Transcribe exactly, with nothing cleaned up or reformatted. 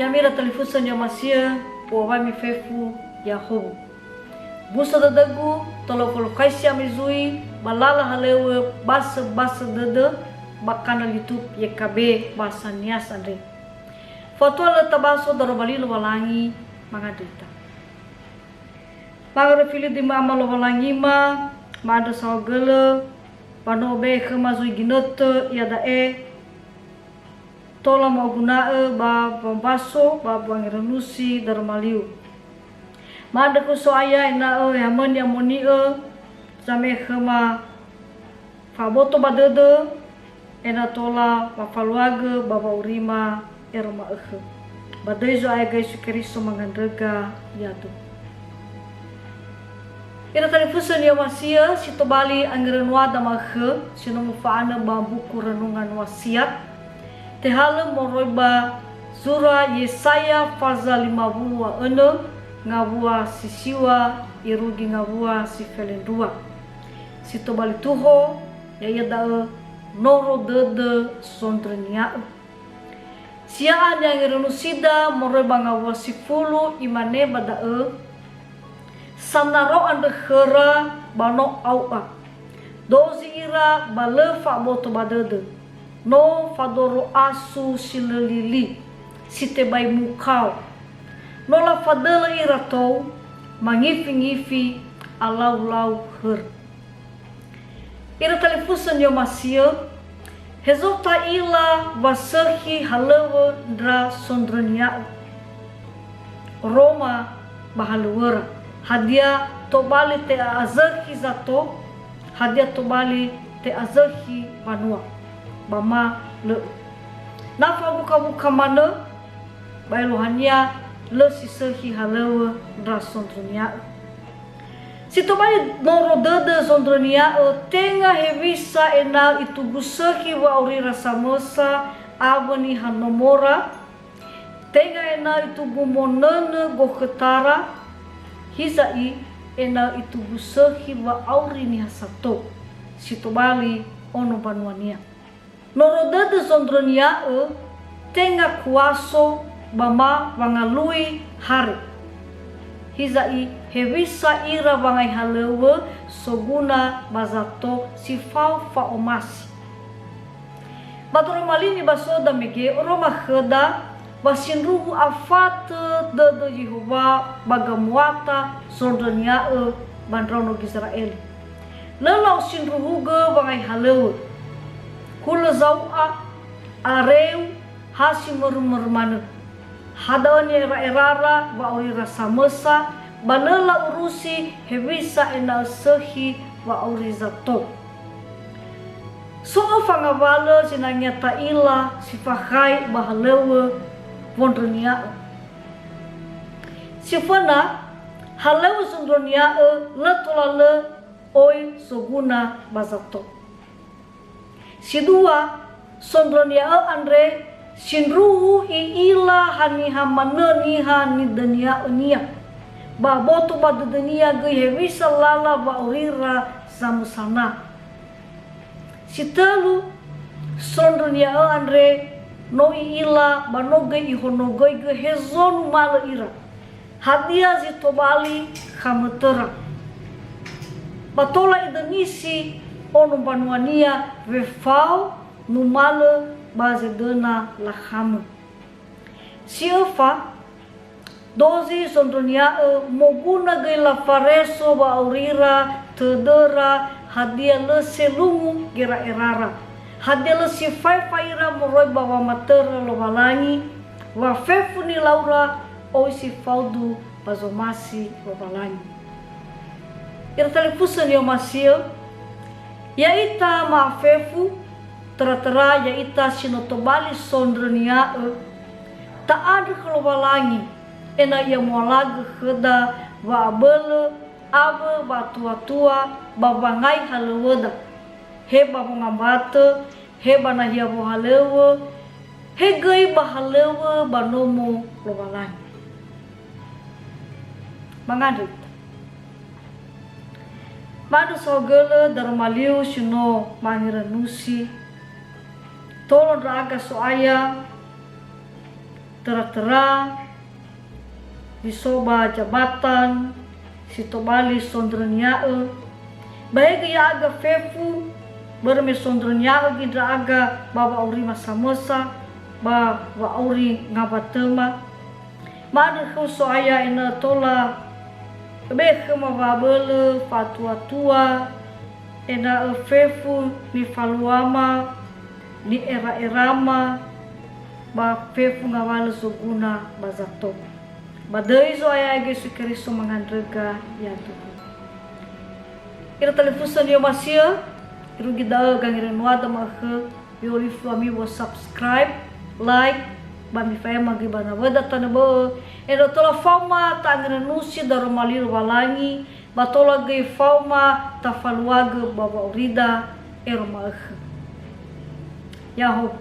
Ya'ami ira talifusö ni'omasi'ö, u'owai mi fefu Yahowu. Busa dödögu, tola ufalukhaisi ami zui, ba lala halöŵö, basöbasö dödö, ba kanal YouTube Y K B Bahasa Nias andre. Fatua lö tabaso daroma li Lowalangi, mangandrö ita. Mangandrö fili döi ma'ama Lowalangima, ma'andrö saohagölö, ba no obe'e khöma zui ginötö, iada'e, tola ma'oguna'ö ba wambaso ba wangeronusi daroma liu. Ma'andrö khö So'aya ena'ö ehamö ni'amoni'ö zame'e khöma fa'aboto ba dödö, ena'ö tola wafaluagö ba wa'aurima ero ma'ökhö. Ba döi Zo'aya Yesu Keriso mangandröga ya'aga. Ira talifusö ni'omasi'ö si tobali angerönuada ma'ökhö, si no mufa'anö ba mbuku Renungan Wasiat, tehalö moroi ba zura Yesaya faza lima wulu a önö, ngawua si siwa irugi ngawua si felendrua. Si tobali tuho, ya'ia da'ö noro dödö zondrönia'ö. Sia'a ni'angerönusida moroi ba ngawua si fulu, imane ba da'ö, "Sanaro andrö khöra ba no au'a. Dozi ira ba lö fa'aboto ba dödö. No fadoro asu si lö lili, si tebai mukao. No lafadölö ira tou, mangifi-ngifi alaulau hörö." Ira talifusö ni'omasi'ö, hezo ta'ila wa sökhi halöŵö ndra zondrönia'ö. Oroma ba halöŵöra. Hadia tobali te'a'azökhi zato? Hadia tobali te'azökhi mbanua? Ba ma lö'ö. Na fawuka-wuka manö, ba eluahania lö si sökhi halöŵö ndra zondrönia'ö. Si tobali noro dödö zondrönia'ö, tenga hewisa ena'ö itugu sökhi wa'aurira samösa awö niha nomora, tenga ena'ö itugu monönö gokhötara, hiza'i ena'ö itugu sökhi wa'auri niha sato, si tobali ono mbanuania. Noro dödö zondrönia'ö, tenga kuaso ba ma wangalui hare. Hiza'i hewisa ira wangai halöŵö soguna ba zato si fao fa'omasi. Ba daroma li nibasoda mege oroma khöda wa sindruhu afatö dödö Yehowa ba gamuata zondrönia'ö ba ndraono Gizera'eli. Lö la'osindruhugö wangai halöŵö. Hulö zau'a, areu, ha si mörö-mörö manö. Ha da'ö ni'era'erara wa'aurira samösa, ba lö la'urusi hewisa ena'ö sökhi wa'auri zato. So öfa ngawalö zinangea ta'ila si fakhai ba halöŵö wondrönia'ö. Si föna, halöŵö zondrönia'ö lö tola lö oi zoguna ba zato. Si dua, zondrönia'ö andre sindruhu i'ila haniha manö niha nidönia'önia, ba aboto ba dödönia göi hewisa lala wa'aurira zamösana. Si tölu, zondrönia'ö andre no i'ila ba no göi ihonogöigö hezo numalö ira. Hadia zi tobali khamötöra? Ba tola idönisi ono mbanuania wefao numalö ba zedöna lakhamö. Si öfa, dozi zondrönia'ö moguna göi lafareso wa'aurira tödöra hadia lö selungu gera'erara, hadia lö si faefa ira moroi ba wamatöra Lowalangi, wa fefu nilaura oi si faudu ba zomasi Lowalangi. Ira talifusö ni'omasi'ö, ya'ita ma'afefu, töra-töra ya'ita si no tobali zondrönia'ö, ta'andrö khö Lowalangi, ena'ö Ia moalagö khöda wa'abölö awö wa'atuatua ba wangai halöŵöda, he ba wongambatö, he ba nahia wohalöŵö, he göi ba halöŵö ba nomo Lowalangi. Mangandrö ita. Ma'andrö saohagölö daroma liu si no mangeranusi. Tolo ndra'aga So'aya, töra-töra, zi so ba jabatan, si tobali sondrönia'ö. Ba he göi ya'aga fefu, börö me sondrönia'ö göi ndra'aga ba wa'aurima samösa, ba wa'auri ngawatöma. Ma'andrö khöu So'aya ena'ö tola öbe'e khöma wa'abölö fa'atua-tua, ena'ö fefu nifaluama, ni'era'erama, ba fefu ngawalö zoguna ba zato. Ba döi Zo'aya Yesu Keriso mangandröga ya'aga. Ira talifusö ni'omasi'ö, irugi da'ö gangerönuada ma'ökhö, mi'orifu ami wa subscribe, like, ba mifa'ema göi ba nawöda tanö bö'ö, ena'ö tola faoma ta'angerönusi daroma li Lowalangi, ba tola göi faoma tafaluagö ba wa'aurida ero ma'ökhö. Ya'ahowu.